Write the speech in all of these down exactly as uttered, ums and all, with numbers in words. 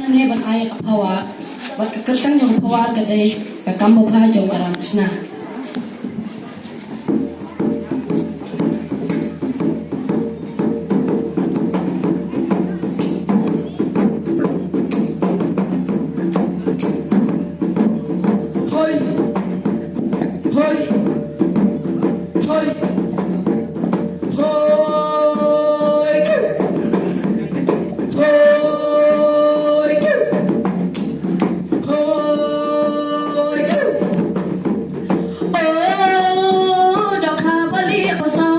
Ne ban ai ka phawar, bad ka kyrteng jong ka phawar ka dei ka Kam Babha jong ka Ram Krishna. Hoi, hoi, hoi, hoi. Hoi, hoi. Oh, dohkha ba lieh ba saw,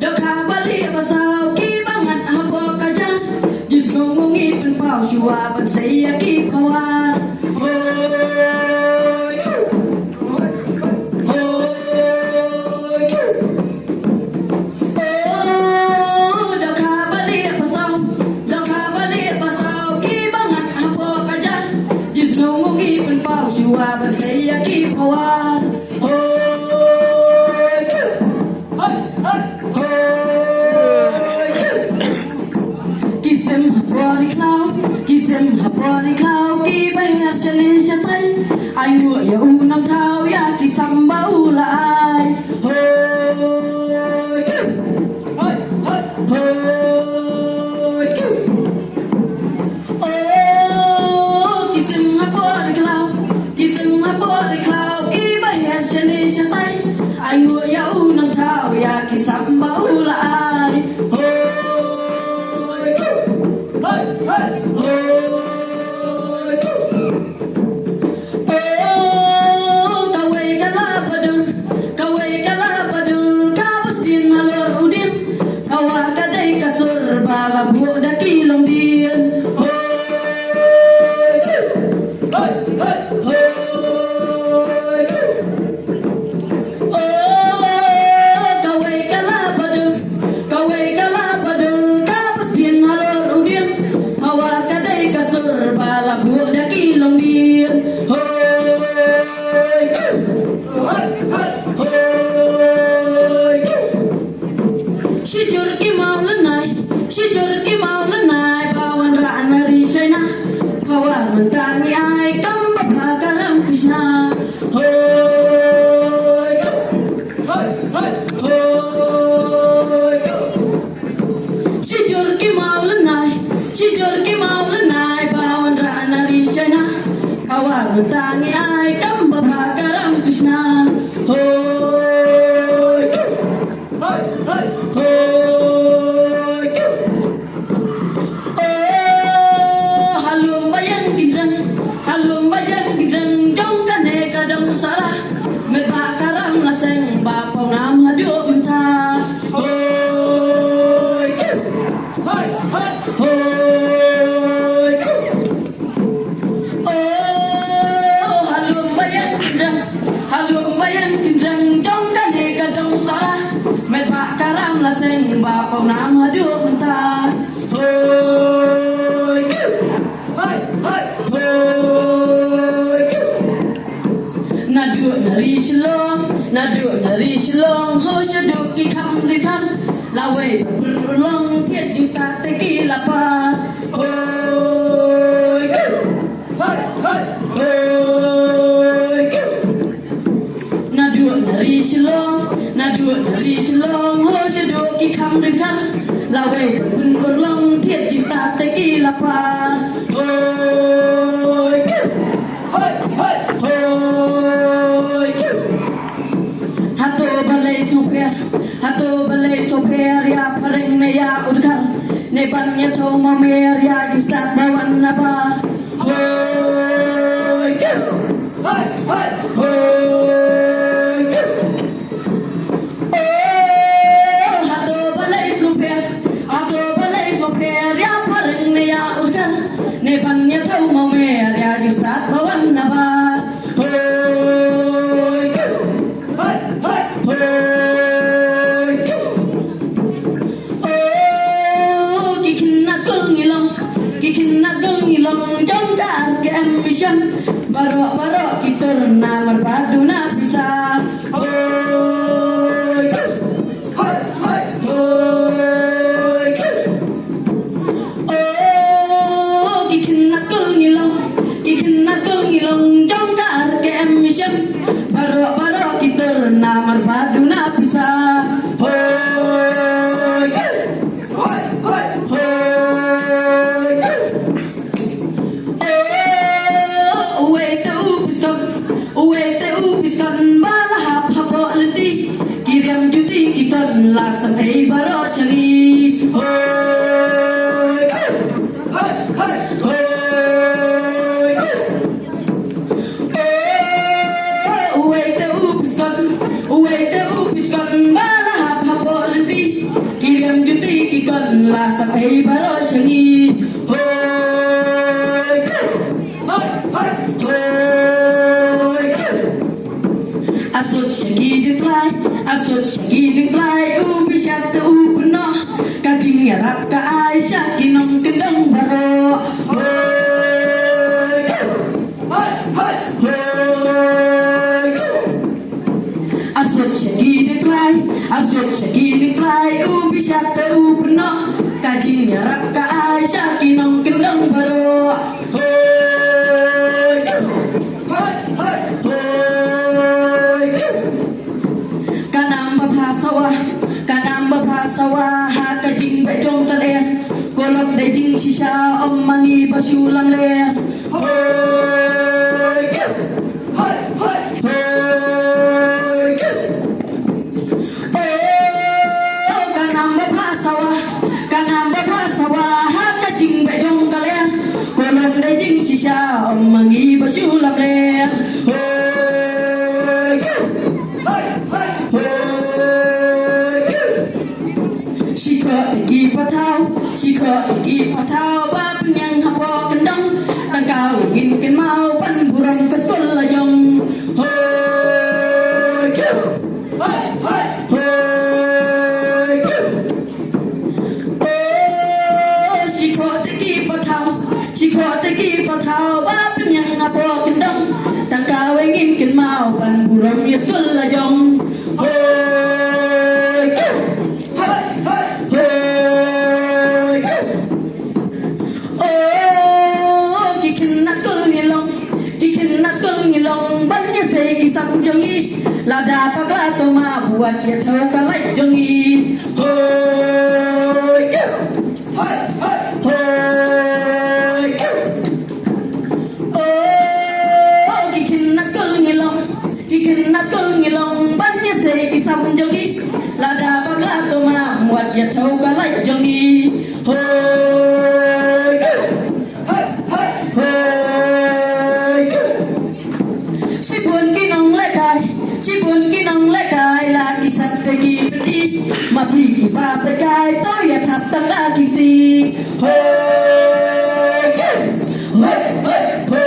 dohkha ba lieh ba saw, kiba ngat hapoh ka jaka. Jingsngew ngi pynpaw shuwa ban sei ïa ki phawar. Hoi, hoi. Oh, dohkha ba lieh ba saw, dohkha ba lieh ba saw, kiba ngat hapoh ka jaka. Jingsngew ngi pynpaw shuwa ban sei ïa ki phawar. Hoi, hoi, hoi. Ki sim ha por i khlaw, ki sim ha por i khlaw, kiba hiar shane shatai. Ai nguh ïa u nongthaw ïa ki sam ba u la ai. Hoi, hoi, hoi, hoi. Oh, ki sim ha por i khlaw, ki sim ha por i khlaw, kiba hiar shane shatai. Ai nguh ïa u nongthaw ïa ki sam ba u la ai. Hoi, hoi, hoi, hoi. Oh, kawei ka la ba dur, kawei ka la ba dur, kaba sien halor u dien. Hawa ka dei ka sur ba la buh da ki longdien. Hoi, hoi, hoi, hoi. Oh, kawei ka la ba dur, kawei ka la ba dur, kaba sien halor u dien. Hawa ka dei ka sur ba la buh da ki longdien. Hoi, hoi, hoi. Shijur ki mawlynnai, shijur ki mawlynnai, ba wanrah na ri China. Phawar mynta ngi ai kam babha ka Ram Krishna. Hoi, hoi, hoi, hoi. Shijur ki mawlynnai, shijur ki mawlynnai, ba wanrah na ri China. Phawar mynta ngi ai kam babha ka Ram Krishna. Hoi, hoi, hoi. Oh, halum ba ïeng ki jeng, halum ba ïeng ki jeng jong kane ka dong Sara. Met ba ka Ram la seng ba pawnam haduh mynta. Hoi, hoi, hoi, hoi. Oh, halum ba ïeng ki jeng, halum ba ïeng ki jeng jong kane ka dong Sara. Met ba ka Ram la seng ba pawnam haduh mynta. Hoi, hoi, hoi, hoi. Naduh na ri Shillong, naduh na ri Shillong, ho shaduh ki kham ri Dkhar. Lawei ban pynurlong thied jingstad te ki la par. Hoi, hoi, hoi, hoi. Naduh na ri Shillong, naduh na ri Shillong, ho shaduh ki kham ri Dkhar. Lawei ban pynurlong thied jingstad te ki la par. Hoi, hoi, hoi, hoi. Hato balei sngewpher, hato balei sngewpher ïa phareng ne ïa u Dkhar, ne ban ïathuh mawmer ïa jingstad ba wan nabar. Hoi, hoi, hoi, hoi. Oh, hato balei sngewpher, hato balei sngewpher ïa phareng ne ïa u Dkhar, ne ban ïathuh mawmer ïa jingstad ba wan nabar. Hoi, hoi, hoi, hoi. Oh, ki khynnah skul ngi long, ki khynnah skul ngi long jong ka R K M Mission. Baroh baroh ki tur namar ba duna pisa. Hoi, hoi, hoi, hoi. Oh, ki khynnah skul ngi Sha ki dieng tlai, a sut sha ki dieng tlai, u bishar te u pynnoh, ka jingïarap ka ai sha ki nongkyndong baroh. Hoi! Hoi! Hoi! A sut sha ki dieng tlai, a sut sha ki dieng tlai, u bishar te u pynnoh, ka jingïarap ka ai sha ki nongkyndong baroh. Hoi! Hoi! Hoi! Hoi! Ka nam ba pha sawa, ka nam ba pha sawa, ha ka jingbeh jong ka lyer. Ko lok dei jingshisha, ym ma ngi ba shu lamler. Hoi! Hoi! Hoi! Hoi! Oh, ka nam ba pha sawa, ka nam ba pha sawa, ha ka jingbeh jong ka lyer. Ko lok dei jingshisha, ym ma ngi ba shu lamler. Hoi! Hoi! Hoi! Hoi! Shi khoh te ki pathaw, shi khoh te ki pathaw, ba pynïang hapoh kyndong. Tang kaei ngin kynmaw ban burom ka skul la jong. Hoi! Hoi! Hoi! Hoi! Oh, shi khoh te ki pathaw, shi khoh te ki pathaw, ba pynïang hapoh kyndong. Tang kaei ngin kynmaw ban burom ïa skul la jong. Hoi! Hoi! Hoi! Oh, ki khynnah skul ngi long, ki khynnah skul ngi long, ban ïa sei ki sam jong ngi. Lada bakla to ma buh ïa thew ka lait jong ngi. Hoi! Hoi! Hoi! Hoi! Oh, ki khynnah skul ngi long, ki khynnah skul ngi long, ban ïa sei ki sam jong ngi. Lada bakla to ma buh ïa thew ka lait jong ngi. Hoi! Hoi! Hoi! Hoi! Shibun ki nonglehkai, shibun ki nonglehkai, la ki sap te ki pyni. Ma phi kiba peit kai, to ïa thap tang da ki kti. Hoi! Hoi! Hoi! Hoi!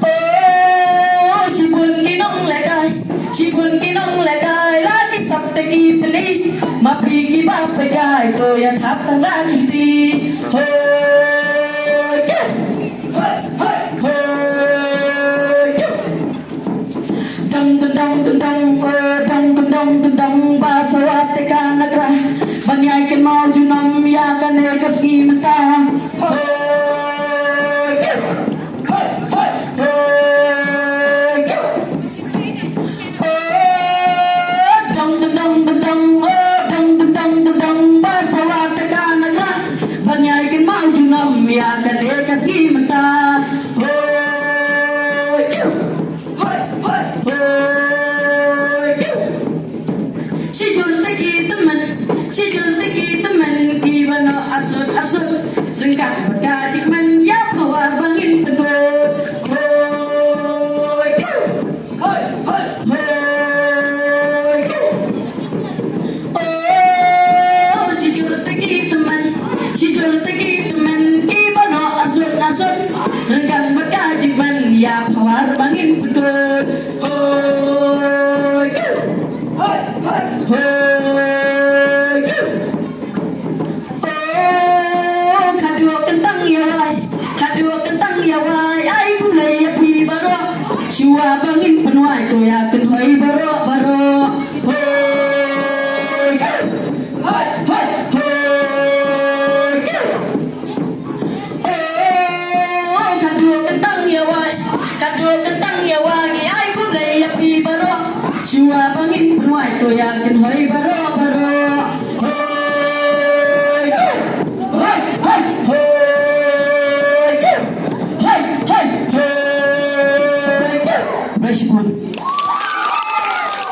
Oh, shibun ki nonglehkai, shibun ki nonglehkai, la ki sap te ki pyni. Ma phi kiba peit kai, to ïa thap tang da ki kti. Hoi! Hoi! Hoi! Hoi! Dang dang dang dang dang, oh, dang dang dang dang dang, ba sawa te ka nukra. Ban ïai kynmaw junom ïa kane ka sngi mynta. Hoi! Hoi! Hoi! Hoi! Oh, dang dang dang dang dang, oh, dang dang dang dang dang, ba sawa te ka nukra. Ban ïai kynmaw junom ïa kane ka sngi mynta. Hoi! Hoi! Hoi! Hoi! Shi jur te ki tymmen, shi jur te ki tymmen, kiba noh arsut arsut. Ryngkat bad ka jingkmen, ïa pawar ba ngin pynkut. Hoi! Hoi! Hoi! Hoi! Oh, shi jur te ki tymmen, shi jur te ki tymmen, kiba noh arsut arsut. Ryngkat bad ka jingkmen, ïa pawar ba ngin pynkut. Hoi! Hoi! Hoi! Hoi! Oh, khaduh kyntang ïa wai, khaduh kyntang ïa wai, ai khublei ïa phi baroh. Shuwa ba ngin pynwai, to ïa kynhoi ba